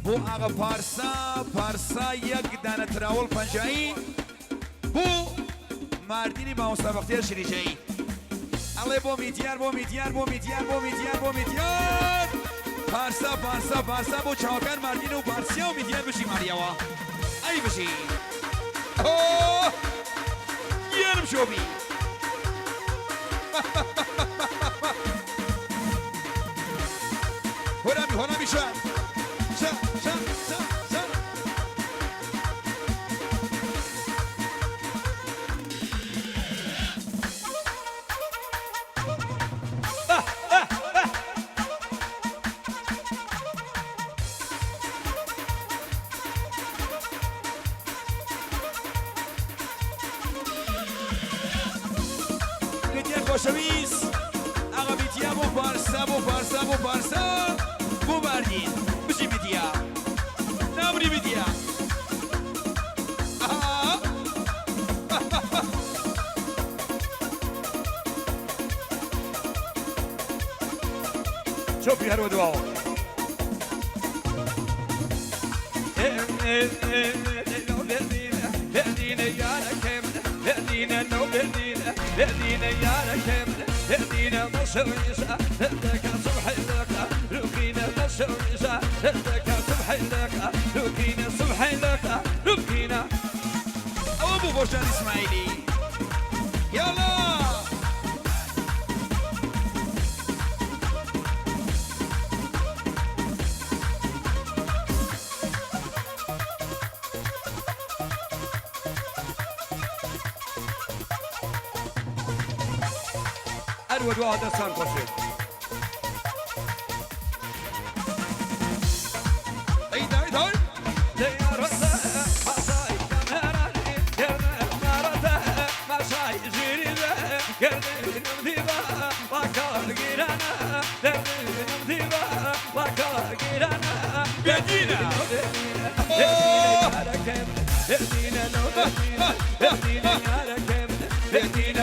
بۆ ئاغا پارسا، پارسا یەک دانە تراوەڵ پەنجایی بۆ ماردینی مامۆستا بەختیار شریجەیی. ئەڵێ بۆ میدیار بۆ میدیار بۆ میدیار بۆ میدیار بۆ میدیار پارسا پارسا پارسا بۆ چاوەکان ماردین و پارسیا و میدیار بژی ماڵیەوە ئەی بژی ئۆه گیانم شۆبی. هۆرامی هۆرامی شا شا شا شا شا. میدیای خۆشەویست ئاغا میدیا بۆ پارسا بۆ پارسا بۆ پارسا بۆ باردین بژی میدیا نامری میدیا. چۆپی هەروە دواوە. ئەوە بوو بۆشان ئیسماعیلی یاڵا. هەروە دواوە دەستان خۆشێت. دەی دای دای. بێدینە.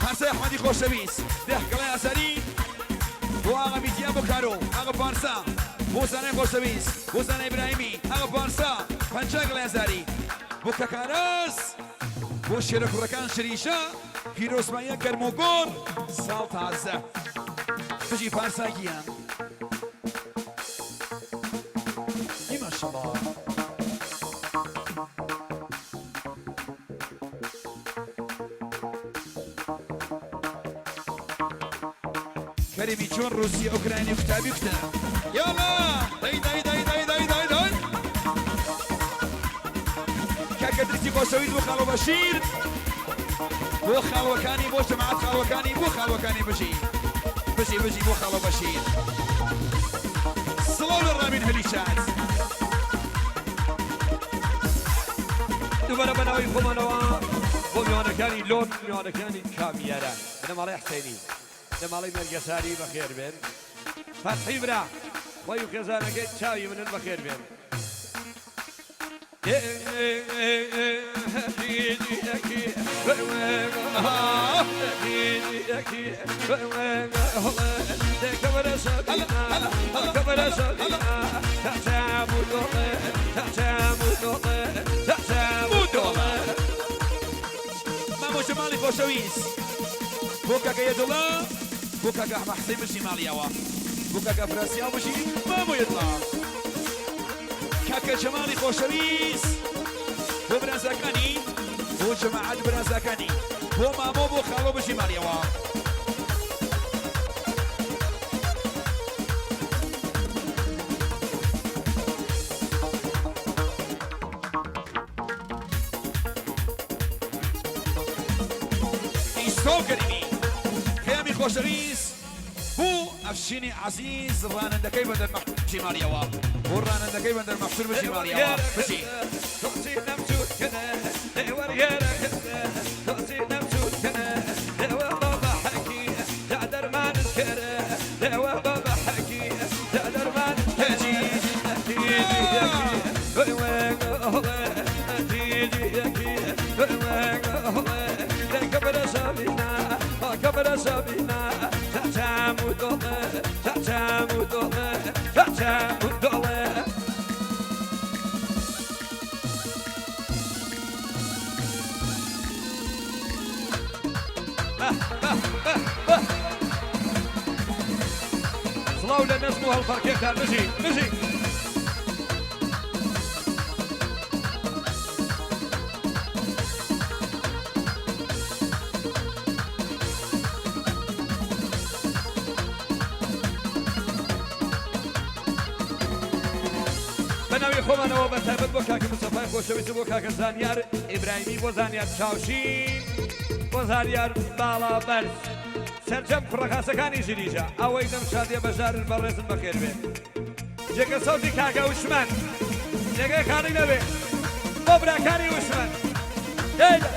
پارسای ئەحمەدی خۆشەویست دەهکەڵای ئازاری بۆ ئاغا میدیا بۆ کارۆ ئاغا پارسا بۆ زانای خۆشەویست بۆ زانای ئیبراهیمی ئاغا پارسا 50 گەڵای ئازاری بۆ کاکاراز بۆ شێرە کوڕەکان شریشە پیرۆزباییە گەرموگوڕ ساڵ تازە بژی پارسا گیان. ماشاءاللە. کەریمی چۆن ڕووسیە ئۆکراینی قوتابی کوتە یاڵا دەی دەی دەی دەی دەی دەی دەی کاکە درکی خۆشەویست بۆ خاڵۆ بەشیر بۆ خاڵوەکانی بۆ جەماعەت خاڵوەکانی بۆ خاڵوەکانی بژی بژی بژی بۆ خاڵۆ بەشیر سڵاو لە ڕامین هەلیشات. دووبارە بە ناوی خۆمانەوە بۆ میوانەکانی لۆن، میوانەکانی کامیاران، بنەماڵەی حسێنی، بنەماڵەی مەرگەساری بەخێر بێن. فەتحی برا خۆی و خێزانەکەی چاوی منن بەخێر بێن. مامۆ جەماڵی خۆشەویست بۆ کاکە یەدوڵا بۆ کاکە ئەحمە حسین بژی ماڵیەوە بۆ کاکە ئەفراسیاو بژی مامۆ یەدوڵا کاکە جەماڵی خۆشەویست بۆ برازاکانی بۆ جەماعەت برازاکانی بۆ مامۆ بۆ خاڵۆ بژی ماڵیەوە. ئیسۆ کەریمی پەیامی خۆشەویست بۆ ئەفشینی عەزیز ڕانندەکەی بەندەر مەحشی ماڵیەوە بۆ ڕانندەکەی بەندەر مەحشور بژی ماڵیەوە بژی. سڵاو لە نەزم و هەڵپەڕکێتان بژی بژی. بە ناوی خۆمانەوە بە تایبەت بۆ کاکە مستەفای خۆشەویست و بۆ کاکە زانیار ئیبراهیمی بۆ زانیار چاوشین بۆ زانیار باڵا بەرز سەرجەم کوڕە خاسەکانی ژریژە ئەوەی لەم شادیە بەشدارن بەڕێزن بەخێر بێن جێگە سەوزی کاکە وشمەن جێگەی خاڵی نەبێ بۆ براکانی وشمەن دەیلە.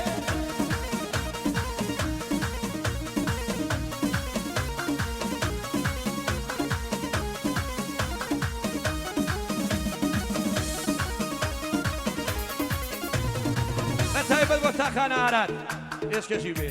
بە تایبەت بۆ تاقانە ئاراد پێشکەشی بێ.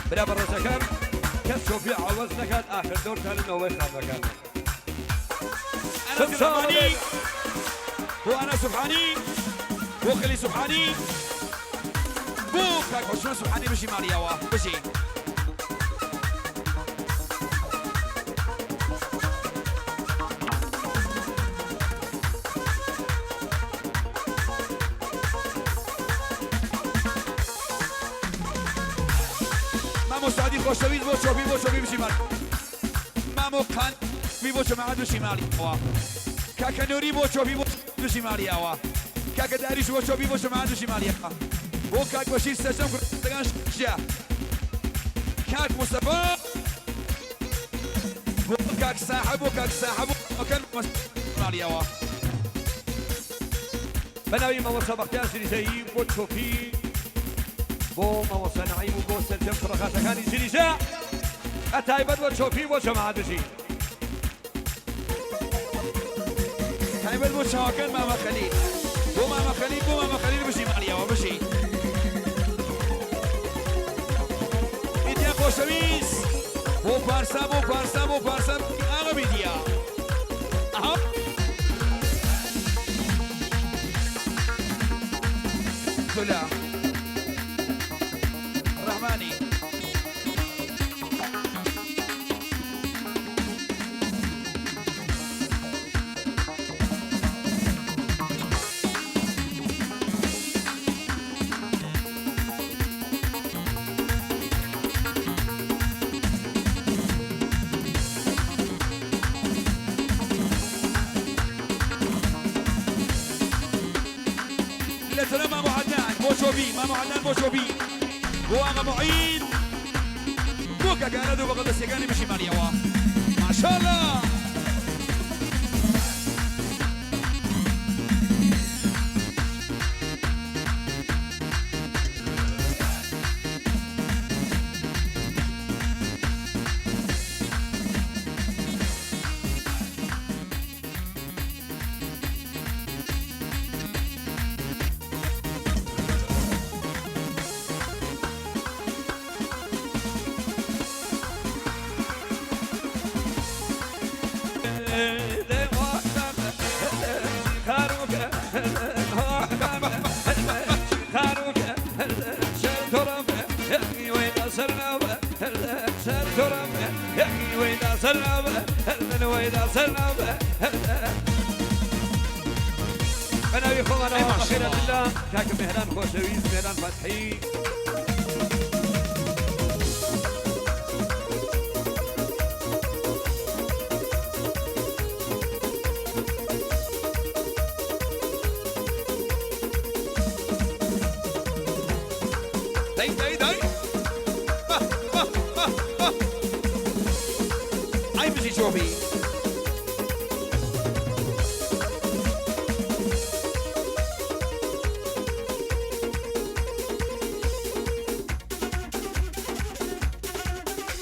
برا بەڕێزەکان کەس شۆفی عەوەز نەکات ئاخر دەورتان لەوەی خانمەکان. أنا سبحاني بو أنا سبحاني بو خلي سبحاني بو كاك حسن سبحاني بشي مالي يوا بشي مامو سعدی خوشوید بو چوبی بو چوبی بشي مالي مامو خان بی بۆ جەماعەت بژی ماڵی ئەوە کاکە نوری بۆ چۆبی بۆ بژی ماڵی ئەوە کاکە داریش بۆ چۆبی بۆ جەماعەت بژی ماڵی ئەوە بۆ کاک بەشیر سەرجەم کوردەکان شیا کاک مستەفا بۆ کاک ساحب بۆ کاک ساحب بۆ ماڵی ئەوە بە ناوی مامۆستا بەختیار ژریژەیی بۆ چۆپی بۆ مامۆستا نەعیم و بۆ سەرجەم کوڕەخاسەکانی ژریژە بە تایبەت بۆ چۆپی بۆ جەماعەت بژی. تایبەت بۆ چاوەکان مامە خەلیل بۆ مامە خەلیل بۆ مامە خەلیل بژی ماڵیەوە بژی میدیا خۆشەویست بۆ پارسا بۆ پارسا بۆ پارسا ئاغە میدیا ئەها تولا ڕەحمانی لترى مامو عدنان بۆ چۆبی مامو عدنان بۆ چۆبی بۆ ئاغا معین بۆ کاکانە دوو بەغەڵ دەستیەکانی بژی ماڵیەوە ماشاءالله. بە ناوی خۆمانەوە بەخێرهاتن لە کاکە مێهران خۆشەویست مێهران فەتحی. دەی دەی دەی ئای بژی چۆپی.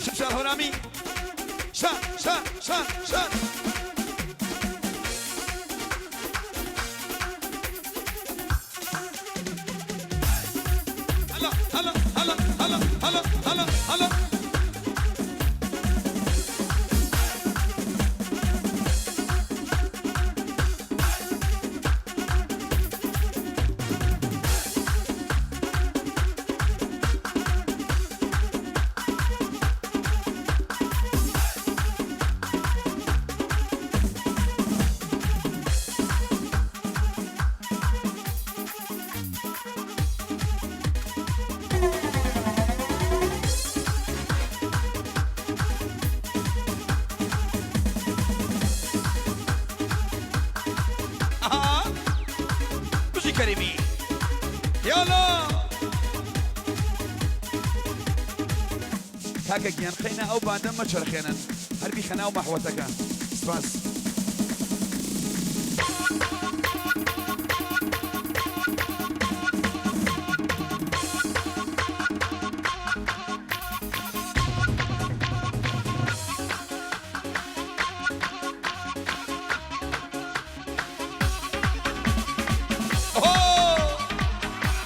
شمشار هۆرامی شا شا شا شا. هلا هلا هلا هلا هلا هلا هلا. ئەها بژی کەریمی یالا. کاکە گیان قەینا ئەو باندە مەچەرخێنن هەر بیخە ناو مەحوەتەکە سپاس.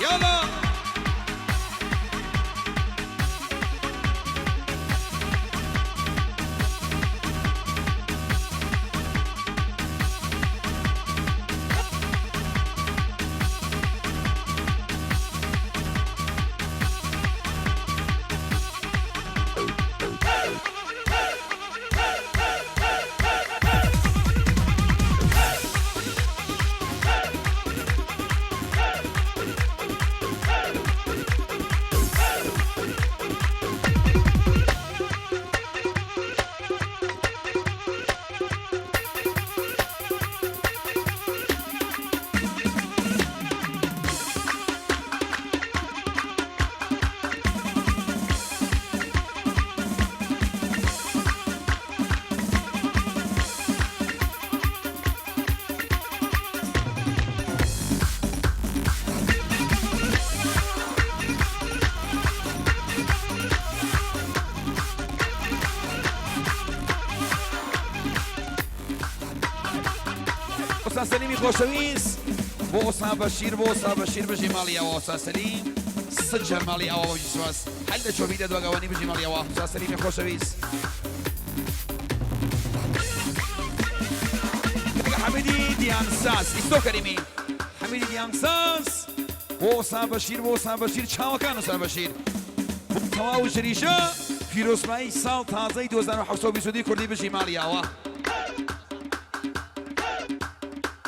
يلا. ئۆستا سەلیمی خۆشەویست بۆ ئۆستا بەشیر بۆ ئۆستا بەشیر بژی ماڵی ئەوە ئۆستا سەلیم سجەر ماڵی ئەوە بژی سواس هەر لە چۆبی دە دوگەوەنی بژی ماڵی ئەوە ئۆستا سەلیمی خۆشەویست. کاکە حەمیدی دیانساز ئیستۆ کەریمی حەمیدی دیانساز بۆ ئۆستا بەشیر بۆ ئۆستا بەشیر چاوەکان ئۆستا بەشیر بۆ تەواو ژریشە پیرۆزبایی ساڵ تازەی 2722 کوردی بژی ماڵی ئەوە.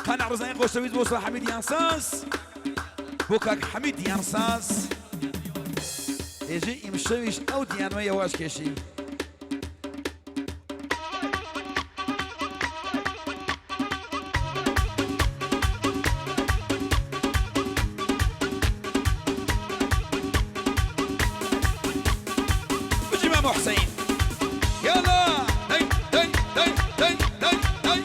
قانع ڕزایی خۆشەویست بۆ سا حەمید یانساز بۆ کاک حەمید دیانساز ئێژێ ئیمشەویش ئەو دیانمە یەواش کێشی. بژی مامۆ حوسەین. یالا دەی دەی دەی دەی دەی دەی.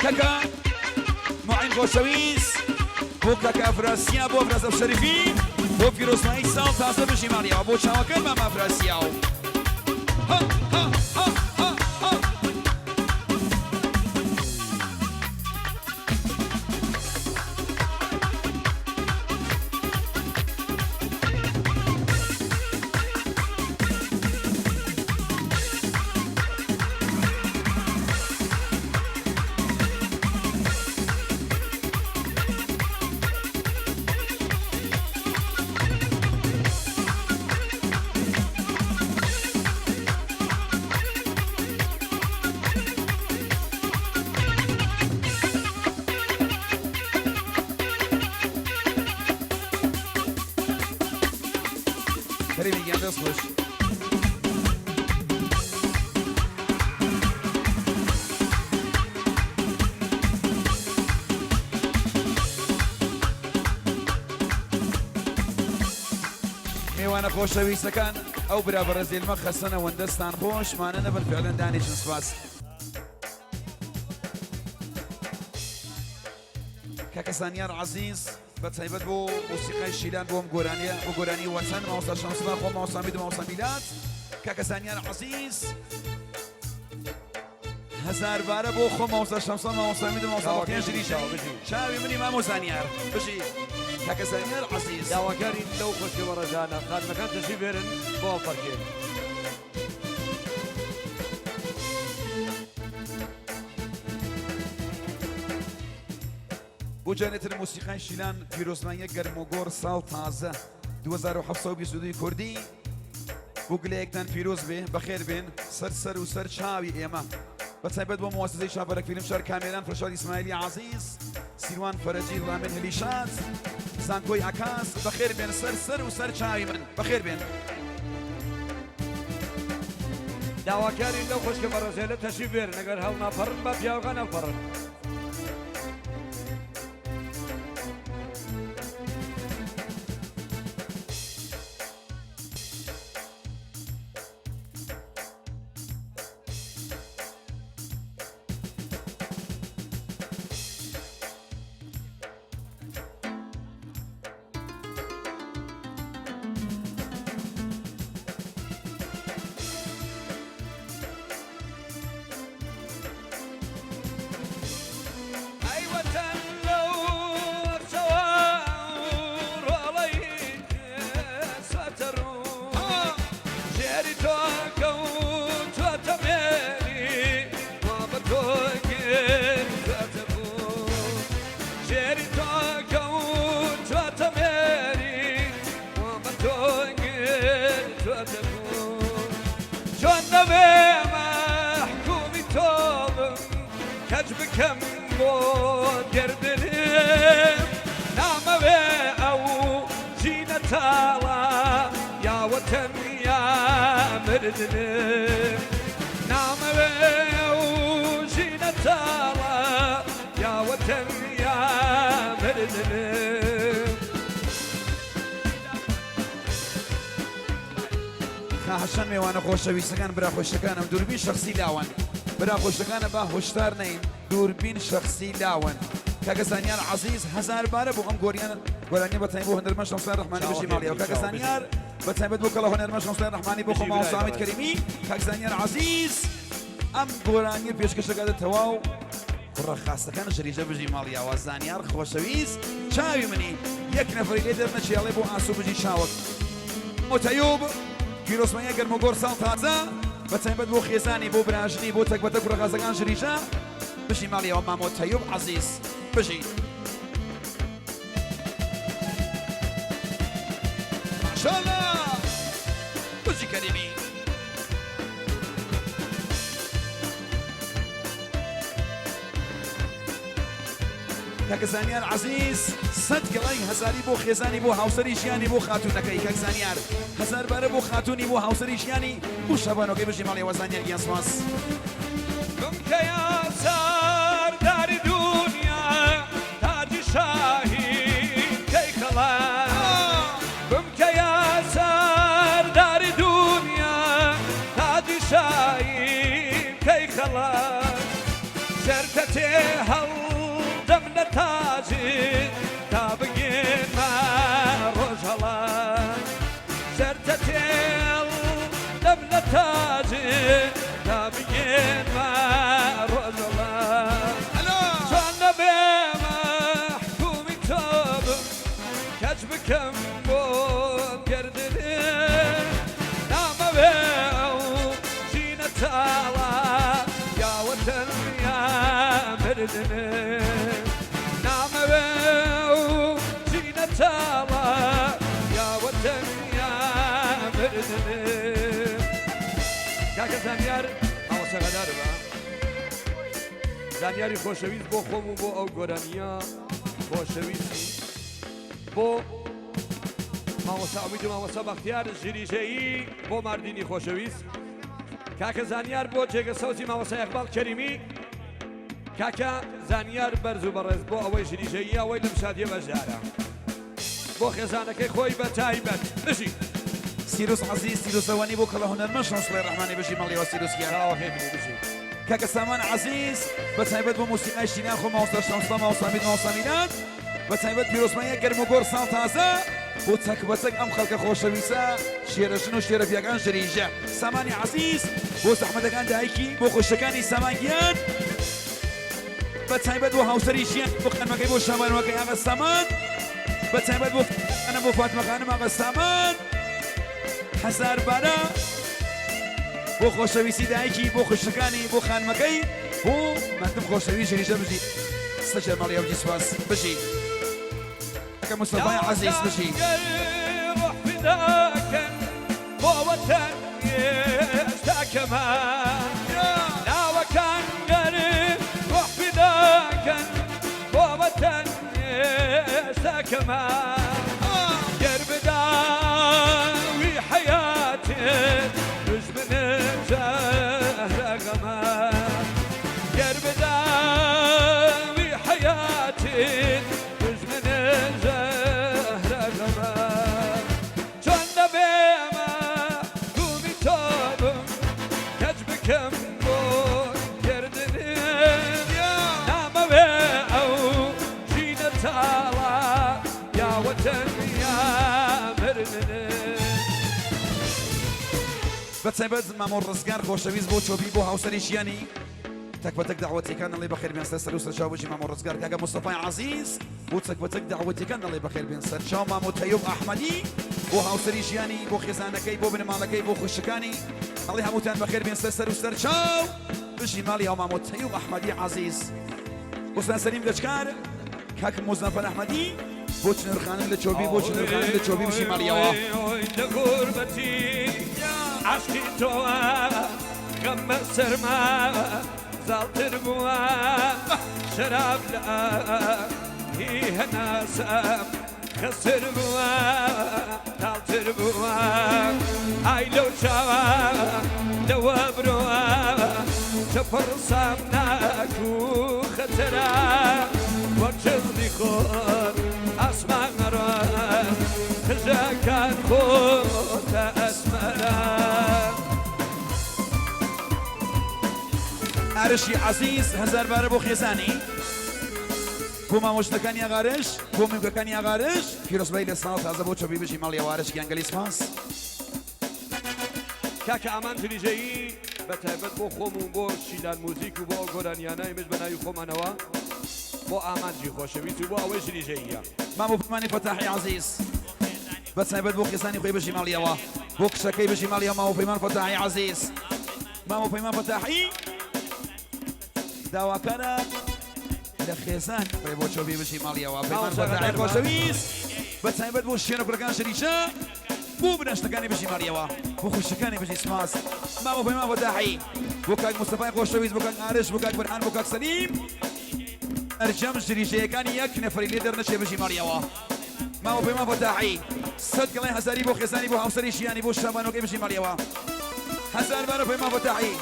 کاکە معین خۆشەویست بۆ کاکە ئەفراسیا بۆ ئەفراس ئەفشەریفی بۆ پیرۆزمایی ساڵ تازە بژی ماڵیەوە بۆ چاوەکەن مام ئەفراسیا و ها ها ها ها ها. دەست خۆش. میوانە خۆشەویستەکان ئەو برا بەڕێزیلمە خەسەنە وەندەستان خۆش مانە نەبن فعلەن دانیشن سپاس. کاکە زانیار عەزیز بە تایبەت بۆ مۆسیقای شیلان بۆم گۆرانیە بۆ گۆرانی وەتەن مامۆستا شەمسڵا خۆ مامۆستا مید مامۆستا میلاد کاکە زانیار عەزیز هەزار بارە بۆ خۆ مامۆستا شەمسڵا مامۆستا مید مامۆستا بەختیار ژریشە چاوی منی مامۆ زانیار بژی کاکە زانیار عەزیز. داواکارین لەو خۆشی بەڕێزانە خانمەکان تەشریف بێنن بۆ هەڵپەڕکێ. بۆ جارێ تر مۆسیقای شیلان پیرۆزباییە گەرم و گۆڕ ساڵ تازە 2722 کوردی بۆ گلەیەکتان پیرۆز بێ بەخێر بێن سەر سەر و سەر چاوی ئێمە بە تایبەت بۆ موسسەی شاپەرەک فیلم شار کامێران فرشاد ئیسماعیلی عزیز سیروان فەرەجی ڕامێن هلیشاد زانکۆی ئاکاس بەخێر بێن سەر سەر و سەر چاوی من بەخێر بێن. داواکارین لەو خوشکە بەڕێزێلە تەشریف بێنن ئەگەر هەڵناپەڕن با پیاوەکان هەڵپەڕن. ئەی وەتەن لەو چەوە ڕۆڵەی ساتە ڕوو ژێری تۆ کەوتووەتە مێری وا بە تۆ گرتووەتە بوو ژێری تۆ کەوتووەتە مێری وا بە تۆ گرتووەتە بوو چۆن دەبێ مەحکومی تۆ بم کەچ بکەم بۆ گەردنم نامەوێ ئەو ژینە تاڵە یا وەتەن یا مردنم نامەوێ ئەو ژینە تاڵە یا وەتەن یا مردنم. خاهشان مێوانە خۆشەویستەکان برا خۆشەکانم دووربین شەخسی لاوان برا خۆشەکانە با هۆشدار نەین دووربین شەخسی لاوان کاکە زانیار عەزیز هەزار بارە بۆ ئەم گۆریان گۆرانیە بە تایبەت بۆ هونەرمەند شەمسان ڕەحمانی بژی ماڵیەوە کاکە زانیار بە تایبەت بۆ کەڵە هونەرمەند شەمسان ڕەحمانی بۆ خۆ مامۆستا حامید کەریمی کاک زانیار عەزیز ئەم گۆرانیە پێشکەش دەکاتە تەواو کوڕە خاسەکان ژریژە بژی ماڵیاوە زانیار خۆشەویست چاوی منی یەک نەفەری لێ دەرنەچێ ئەڵێ بۆ ئاسۆ بژی چاوەک مۆتەیوب پیرۆزمەیە گەرموگۆڕ ساڵ تازە بە تایبەت بۆ خێزانی بۆ براژنی بۆ تەک بەتەک کوڕە خاسەکان ژریژە بژی ماڵیەوە مامۆ تەیوب عەزیز بژی. ماشاءاللە بژی کەریمی. کاکە زانیار عەزیز سەد گەڵای هەزاری بۆ خێزانی بۆ هاوسەری ژیانی بۆ خاتوونەکەی کاک زانیار هەزار بارە بۆ خاتوونی بۆ هاوسەری ژیانی بۆ شابانۆکەی بژی ماڵی وە زانیار گیان سپاس. بمکەیە سەرداری دونیا تاجی شاهی کەی خەڵات بمکەیە سەرداری دونیا تاجی شاهی کەی خەڵات زەردە تێ هەڵدەم لە تاجی تا بگەمە ڕۆژهەڵات زەردە تێ هەڵدەم لە تاجی تا بگەمە ڕۆژهەڵات چۆن نەبێ مەحکومی تۆ بم کەچ بکەم بۆ گەردنێ نامەوێ ئەو ژینە تاڵە یا وەتەن یا مردنێ نامەوێ ئەو ژینە تاڵە یا وەتەن یا مردنێ. کاکە زانیار مامۆستا غەدارمە زانیاری خۆشەویست بۆ خۆم و بۆ ئەو گۆرانیە خۆشەویستی بۆ. مامۆستا ئومید و مامۆستا بەختیار ژیریژەیی بۆ ماردینی خۆشەویست کاکە زانیار بۆ جێگە سەوزی مامۆستا ئیقباڵ کەریمی کاکە زانیار بەرز و بەڕێز بۆ ئەوەی ژریژەیی ئەوەی لەم شادیە بەشدارە بۆ خێزانەکەی خۆی بە تایبەت بژی. سیروس عەزیز سیروسەوەنی بۆ کەڵە هونەرمەند شەمسڵی ڕەحمانی بژی مەڵیەوە سیروس گیان. چاوەکەی منی بژی. کاکە سامان عەزیز بە تایبەت بۆ مۆسیقای شیران خۆ مامۆستا شەمسڵە مامۆستا میر مامۆستا میران بە تایبەت پیرۆزباییە گەرم و گۆڕ ساڵ تازە بۆ چەک بە چەک ئەم خەڵکە خۆشەویستە شێرە ژن و شێرە پیاکان ژریژە سامانی عەزیز بۆ زەحمەتەکان دایکی بۆ خوشکەکانی سامان گیان بە تایبەت بۆ هاوسەری ژیان بۆ خانمەکەی بۆ شابانوەکەی ئاغا سامان بە تایبەت بۆ خانم بۆ فاتمە خانم ئاغا سامان هەزار بارە بۆ خۆشەویستی دایکی بۆ خوشکەکانی بۆ خانمەکەی بۆ مەردم خۆشەویست ژریژە بژی سەجەر ماڵی ئەوجی سوپاس بژی کاکە مستەفای عەزیز بژی. ڕۆح فیداکەن بۆ وەتەن ئێستا کەمە ناوەکان گەر ڕۆح فیداکەن بۆ وەتەن ئێستا کەمە گەر بداوی حەیاتێ دوژمنت زەهرە غەمە گەر بداوی حەیاتێ دوژمنت زەهرە غەمە چۆن دەبێمە گومی تۆ بم کەچ بکەم بۆ گردنت نامەوێ ئەو ژینە تاڵە یا وەتەن یا مردنت. بە تایبەت مامۆ ڕزگار خۆشەویست بۆ چۆپی بۆ هاوسەری ژیانی تەک بە تەک دەعوەتیەکان ئەڵێ بەخێر بێن سەر سەر و سەرچاو بژی مامۆ ڕزگار کاکە مستەفای عەزیز بۆ تەک بە تەک دەعوەتیەکان ئەڵێ بەخێر بێن سەرچاو مامۆ تەیوب ئەحمەدی بۆ هاوسەری ژیانی بۆ خێزانەکەی بۆ بنەماڵەکەی بۆ خوشکانی ئەڵێ هەمووتان بەخێر بێن سەر سەر و سەرچاو بژی ماڵی ئەو مامۆ تەیوب ئەحمەدی عەزیز وەستان سەلیم گەچکار کاک موزەفەر ئەحمەدی بۆ چنرخانم لە چۆبی بۆ چنرخانم لە چۆبی بژی ماڵیەوە. لە غوربەتی عەشقی تۆوە غەم بە سەرما زاڵتر بووە شەراب لە هی هەناسەم خەستر بووە تاڵتر بووە ئای لەو چاوە لەوە برۆوە کە پڕ سامناک و خەتەرە وەک جڵدی خۆر ئاسمان ئەڕۆ قژەکان خۆتە ئەسمەرە. ئارشی عەزیز هەزاربارە بۆ خێزانی. بۆ مامۆشتەکانی ئاغارش بۆ میوکەکانی ئاغارش پیرۆزبایی لە ساڵ تازە بۆ چۆپی بژی ماڵی ئاوارش گیان گەلی سپاس. کاکە ئامان دریژەیی بە تایبەت بۆ خۆم و بۆ شیلان موزیک و بۆ ئەو گۆرانیانە ئێمەش بە ناوی خۆمانەوە بۆ ئامانجی خۆشەویست و بۆ ئەوەی دریژەییە. مامۆ پەیمانی فەتاحی عەزیز بە تایبەت بۆ خێزانی خۆی بژی ماڵیەوە بۆ کچەکەی بژی ماڵیەوە مامۆ پەیمان فەتاحی عەزیز مامۆ پەیمان فەتاحی داواکارە لە خێزان خۆی بۆ چۆبی بژی ماڵیەوە پەیمان فەتاحی خۆشەویست بە تایبەت بۆ شوێنە کوڕەکان شریشە بۆ بنەشتەکانی بژی ماڵیەوە بۆ خوشکەکانی بژی سپاس مامۆ پەیمان فەتاحی بۆ کاک مستەفای خۆشەویست بۆ کاک ئارش بۆ کاک بەرهان بۆ کاک سەلیم ئەرجەم ژریژەیەکانی یەک نەفەری لێ دەرنەچێ بژی ماڵیەوە مامۆ پەیمان فەتاحی سەد گەڵای هەزاری بۆ خێزانی بۆ هاوسەری ژیانی بۆ شابانۆکەی بژی ماڵیەوە هەزار بارە پەیمان فەتاحی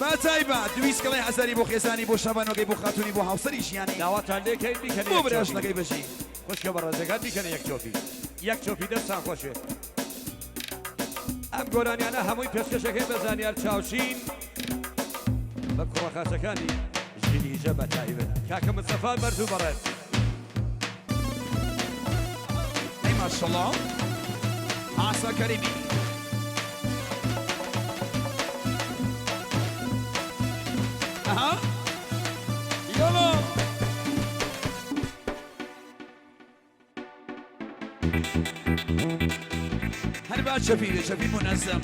با تایبە دویست گەڵای هەزاری بۆ خێزانی بۆ شابانۆکەی بۆ خاتونی بۆ هاوسەری ژیانی داواتان لێکەین بیکەنە بۆ یەک چۆپی براژنەکەی بژی. خوشکە بەڕێزەکان بیکەنە یەک چۆپی یەک چۆپی دەستان خۆش بێت ئەم گۆرانیانە هەمووی پێشکەشەکەی بە زانیار چاوشین بە کوڕە خاسەکانی ژیریژە بە تایبەت کاکە مستەفا بەرز و بەڕێز. ئەی ماشەڵا ئاسا کەریمی. ئەها یەڵا. هەر با چەپی بێ چەپی مونەزەم.